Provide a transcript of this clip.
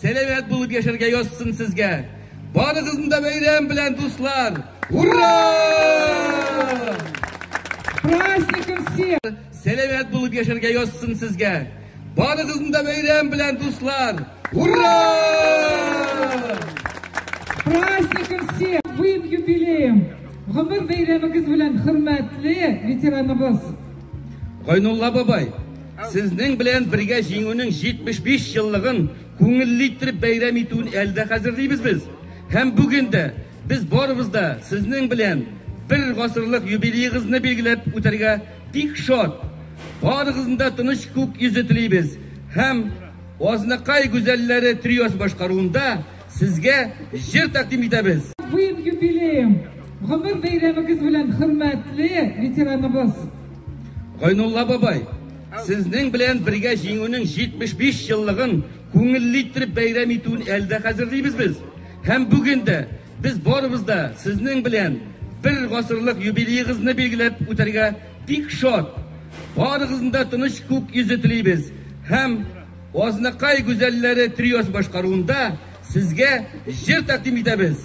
сәламәт булып яшәргә язсын сезгә. Барыгызны да бәйрәм белән, дуслар! Ура! Праздником всех! Сәламәт булып яшәргә язсын сезгә. Барыгызны да бәйрәм белән, дуслар! Ура! Праздником всех! Новым юбилеем! Гомер бәйрәмегез белән, хөрмәтле ветераныбыз! Гайнулла бабай, сезнең белән бергә Җиңүнең 75 еллыгын күңелле иттереп бәйрәм итүен әлдә хәзерлибез без. Һәм бүген дә без барыбыз да сезнең белән бер гасырлык юбилеегызны билгеләп үтәргә бик шат. Барыгызны да тыныч күк йөзе телибез. Һәм Азнакай гүзәлләре триосы башкаруында сезгә җыр тәкъдим итәбез. Новым юбилеем! Гомер бәйрәмегез белән, хөрмәтле ветераныбыз! Гайнулла бабай, сезнең белән бергә Җиңүнең 75 еллыгын күңелле иттереп бәйрәм итүен әлдә хәзерлибез без. Һәм бүген дә без барыбыз да сезнең белән бер гасырлык юбилеегызны билгеләп үтәргә бик шат. Барыгызны да тыныч күк йөзе телибез. Һәм Азнакай гүзәлләре триосы башкаруында сезгә җыр тәкъдим итәбез.